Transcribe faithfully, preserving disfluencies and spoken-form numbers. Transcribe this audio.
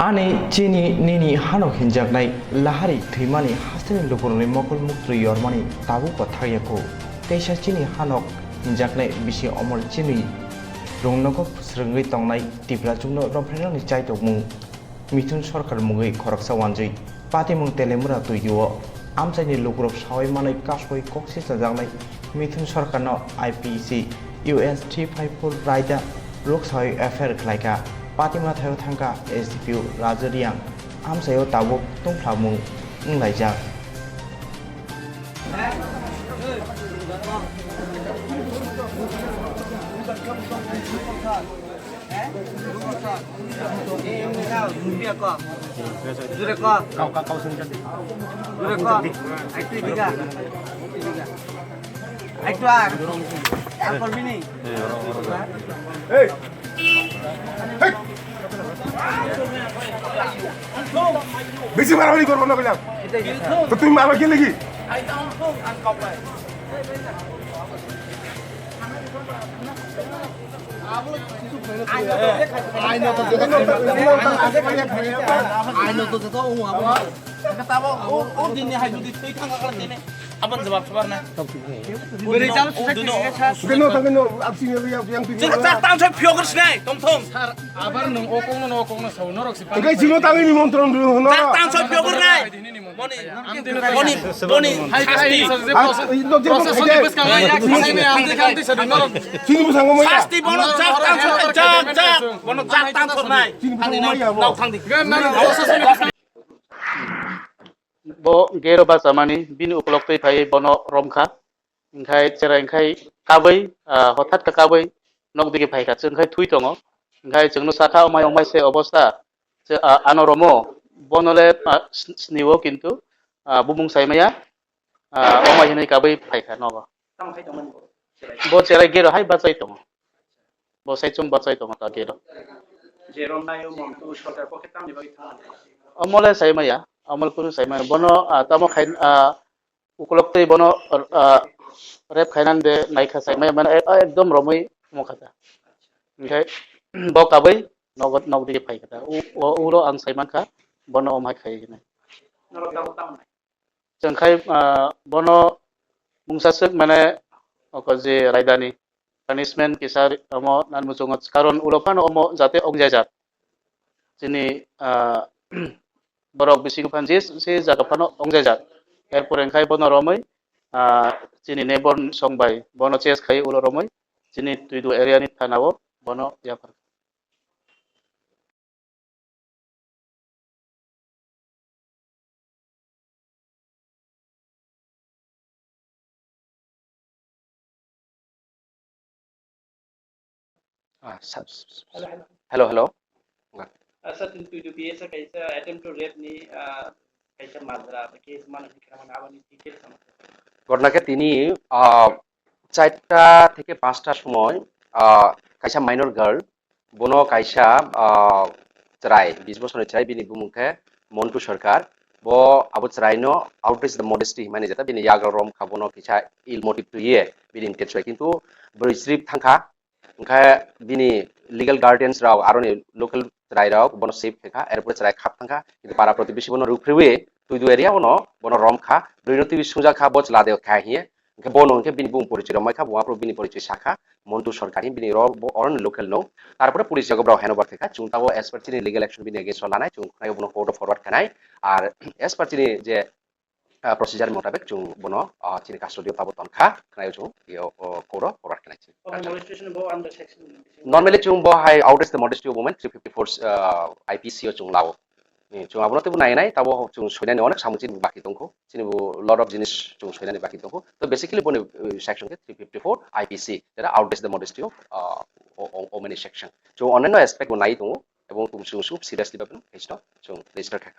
Ani chini nini hanok hinjaknai lahari thwimani hasteni lukurokni mokol muktwi yormani tabukbo thakya kho. Teisa chini hanok hinjaknai bisi omor chini rungnogo swrwngwi tongnai Tiprachukno rophrenani chaitokmung Mithun Sarkar mungwi khoroksa wanjwi patimung Telemura twio amchaini lukurok sawi manwi kasoi kok sichajaknai Mithun Sarkarno I P C U S three five four raida rwksawi F I R khlaikha. Patima thaio thangkha S D P O Raju Reang, amchaio tabuk tungphlamung wnglaijak. Jure ko. Jure ko. Aitu diga. Aitu ar. Ar kormini. Bisi marmari korbo na kailang. To tumi marmar kile ki? Aino to joto, aino to joto, o abo. Tabo o, o dinni hai jodi twi thang kha tene. Abon jawab sabar na. Beri jam o dino. Geno tang geno absing yang yang tu. Jeng tak tang soi phiok sinai, tong tong. Abar nung o kong no, o kong no sao norok si. Engkai jino tang ni montron dulu no. Tak tang soi phiok nai. Boni, boni, boni, hasti. Sasti bono jak tang sor, jak, jak. Bono jak tang sor nai. Thangdi nai, nau thangdi. Bo gero bachamani, bini ukolok twi phai bono romkha. Engkhai cherai engkhai kabui, ah, hothat khe kabui nok digi phaikha. Chwngkhai thui tongo. Engkhai chwngno sakha, "Omai, omai se obosta." Che, ah, ano romo, bono le, ah, s-, sniwo kintu, ah, bumung saimaya, ah, omai hinui kabui phaikha nogo. Tamo khai tongmani bo? Bo cherai gero hai bachai tongo. Bo sai chum bachai tongo ta gero. Je romnayo Montu Sarkar pokhe tamni bagwi thangmani? Omo le saimaya, omo le kunu saimaya. Bono, ah, tamo khai, ah, ukolok tei bono, ah, rep khainan de naikha saimaya, mane ek-, ekdom romwi mokha ta. Hinkhe bo kabui nogo, nog digi phaikha ta. U-, u-, uro ang saimankha, bono omhai khai hinui. Norok tabuk tamo nai? Chwng khai, ah, bono mungsa swk mane oko je raidani punishment kisa ri-, omo nan muchungo, karon ulo phano omo jate ongjaijak. Chini, ah, borok bisingo phan je se jaga phano ongjaijak. Erpore khai bono romwi, ah, chini neighbor song bai bono chase khai ulo romwi chini Tuidu area ni thana o bono yapharkha. Ah, sa-, s-, s-, Hello, hello. Hello, hello. Nga. Ah, sir, tini Tuidu P S o kaisa attempt to rape ni, ah, kaisa majra, ba case mano hinwi khna mano, aboni details ano. Ghotona khe tini, ah, charta theke panchta somoi, ah, kaisa minor girl, bono kaisa, ah, chwrai, bis bosorni chwrai, bini bumung khe Montu Sarkar. Bo abo chwraino outrage the modesty hwnmani jeta, bini yagra romkha, bono kisa ill motive twiwi bini intent soi. Kintu bwrwi chrip thangkha, hwnkhe bini legal guardians rok, aroni local chwrai rok bono save khaikha, erpore chwrai khap thangkha, kintu para protibesi bono rukphriwi Tuidu area bono, bono romkha, bwrwino twiwi sungjakha, bo chwla de kha hiye. Hwnkhe bono hwnkhe bini bumung porichoi rok maikha, bo aphuru bini porichoi sakha, Montu Sarkar hin bini ro-, bo oroni local no. Tarpore police jaga borok handover khaikha, chwng tabuk as per chini legal action bini against o lanai, chwng khwnaio bono court o forward khainai. Ar as per chini je, ah, procedure motabek chwng bono, ah, chini custody o tabuk tonkha, khwnaio chwng, yo, o, court o forward khainai chini. Omo molestation bo under section? Normally chwng bo hai outrage the modesty of women three fifty-four, ah, I P C o chwng lao. Eh, chwng abono teibo nai nai, tabo chwng soinani onek samung chini baki tongkho. Chini bo lot of jinis chwng soinani baki tongkho. To basically boni, eh, section khe three fifty-four I P C, jeta outrage the modesty of, uh, o-, o-, women section. Chwng onnaino aspect bo nai tongo, ebong chwng, chwng seriously bhabe no case no chwng register kha.